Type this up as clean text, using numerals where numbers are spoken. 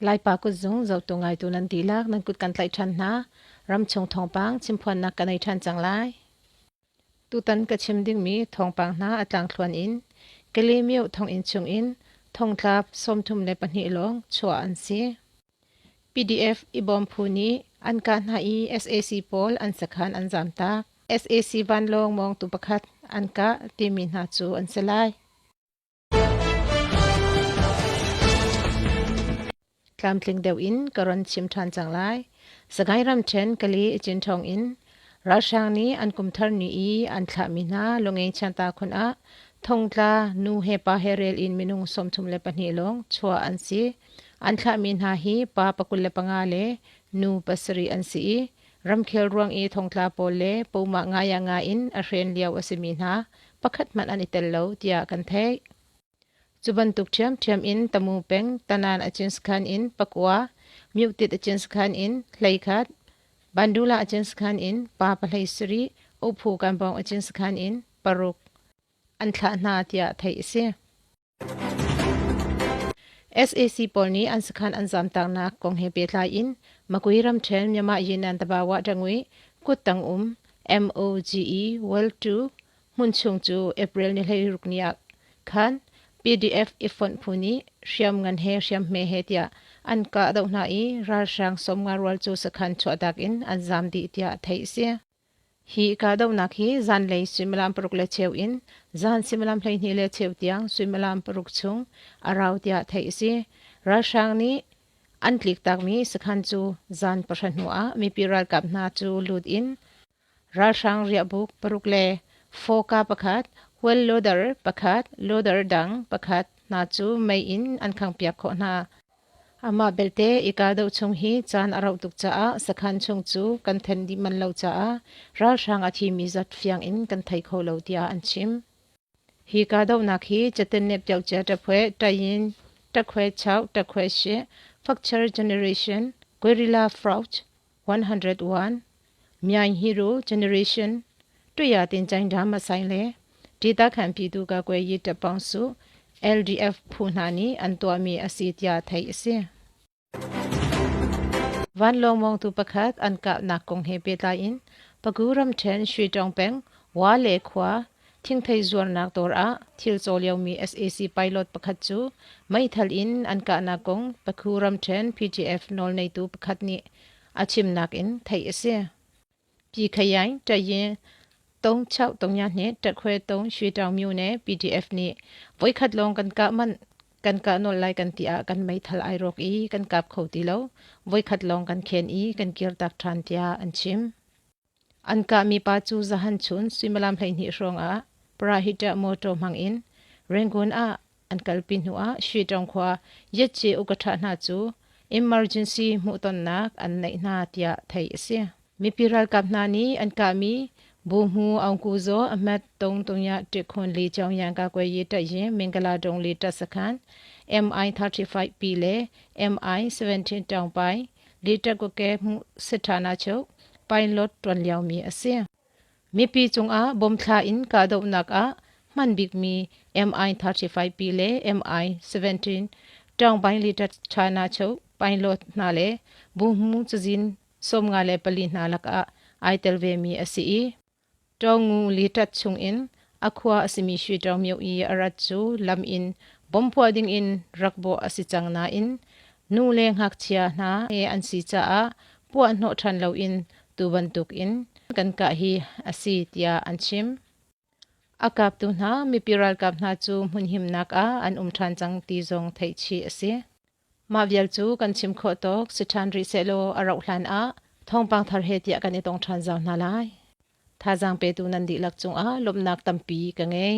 Laipa kutzung zohtu ngaitu nan dihlak nan kut kan tlaih ṭhan hna. Ramchung thawngpang chimphuannak ka nei ṭhan cang lai. Tutan ka chim dingmi thawngpang hna a tlangthluan in Kalaymyo thonginn chungin thongtla 32 lawng chuah an si. PDF i bawm phu nih an kah hna i sac pawl an sakhan an zamtak. Sac vanlawng mawngtu pakhat an kah timi hna cu an si lai. Tlamtling deuh in ka ron chim ṭhan cang lai. Sagaing ramṭhen Kali Cinṭhawng in ralhrang nih an kumthar ni i an thlahmi hna lungeng chianta khun ah thongtla nu he pa he rel in minung 32 lawng chuah an si. An thlahmi hna hi pa 25 le nu pasarih an si i ramkhel ruang i thongtla pawl le poma ngaya nga in a hren lio a simi hna pakhat hmanh an i tel lo tiah kan theih. Cu bantuk ṭhiamṭhiam in Tamu peng Tanan Achin sakhan in pakua, Myuhtit Achin sakhan in hleikhat, Bandula Achin sakhan in pa pahlei sarih, Uphu Kanbawng Achin sakhan in paruk an thlah hna tiah theih a si. Sac pawl nih an sakhan an zamtaknak kong he pehtlai in Makui ramṭhen Myanmar Yinan Tabawa Ṭangui kuttang um MOGE World 2 hmun chung cu April ni 16 ni ah khan PDF i fonh phu nih hriamngan he hriamhme he tiah an kahdoh hna i ralhrang 50 rual cu sakhan chuahtak in an zaam dih tiah theih a si. Hi kahdohnak hi zanlei suimilam paruk le cheu in zan suimilam 12 le cheu tiang suimilam paruk chung a rau tiah theih a si. Ralhrang nih an tliktakmi sakhan cu zan pahra hnu ah mipi ralkap hna cu lut in ralhrang riahbuk paruk le fawka pakhat, wheel loader pakhat, loader dang pakhat hna cu mei in an khanghpiak khawh hna. Amah belte i kahdoh chung hi caan a rauh tuk caah sakhan chung cu kan then dih manh lo caah ralhrang a thimi zat fiang in kan thei kho lo tiah an chim. Hi kahdohnak hi Catan Nepyaucia Ṭaphwe Tayin Ṭakhwe Chau Ṭakhwe Shi Facture Generation Guerrilla Fraud 101 Myaing Hero Generation Tuya Tin Chaing Drama Sai le Ṭita Khan Pyitu Ka Kwe Yi Ṭapawng Su LDF phu hna nih an tuahmi a si tiah theih a si. Vanlawng mawngtu pakhat an kahnak kong he pehtlai in Pagu ramṭhen Shuitawng peng Wa le khua thingthei zuarnak dawr ah thil caw liomi sac pilot pakhat cu meithal in an kahnak kong Paku ramṭhen PDF nawlneitu pakhat nih a chimnak in theih a si. Pyi Khayaing Ṭayin Tongchauh Tongya nih Ṭakhwe Tong Shwetaung Myone PDF nih voikhat lawng kan kah manh kan kah nolh lai kan ti ah kan meithal ai rawk i kan kap kho ti lo. Voikhat lawng kan khen i kan kirtak ṭhan tiah an chim. An kahmi pa cu zahan chun suimilam 12 hrawng ah Parahita motor hmang in Rangoon ah an kalpi hnu ah Shwetaung khua Yatche ukaṭha hna cu emergency hmuhtonnak an neih hna tiah theih a si. Mipi ralkap hna nih an kahmi Buhmu Aung Ku Zaw Ahmet Tong Tungya Ṭikhun Li Chaung Ka Kwe Yi Ṭa Yi Mingala Dong Li Ṭa Sakhan MI-35P le MI-17 Taungpai Li Ṭa Kuke Hmu Sithana Chuk Pilot ṭuan liomi a si. Mipi cungah bomthla in kahdohnak ah hman bikmi MI-35P le MI-17 Taungpai Li Ṭa China Chuk Pilot hna le Buhmu cazin 54 hna lakah ai tel vemi a si i Ṭawngu liṭat chungin a khua a simi Shwetaung myo i a rat cu lam in bom phuah dingin rak bawh a si cang nain nu le ngakchia hna he an si caah puah hnawh ṭhan loin tu bantukin kan kah hi a si tiah an chim. A kaptu hna mipi ralkap hna cu hmunhimnak ah an um ṭhan cang ti zong theih chih a si. Mah vial cu kan chim khawh tawk si ṭhan rih sehlaw a rauh hlan ah thawngpang thar he tiah kan i tong ṭhan zau hna lai. Thazaang petu nan dihlak cungah lawmhnak tampi ka ngei.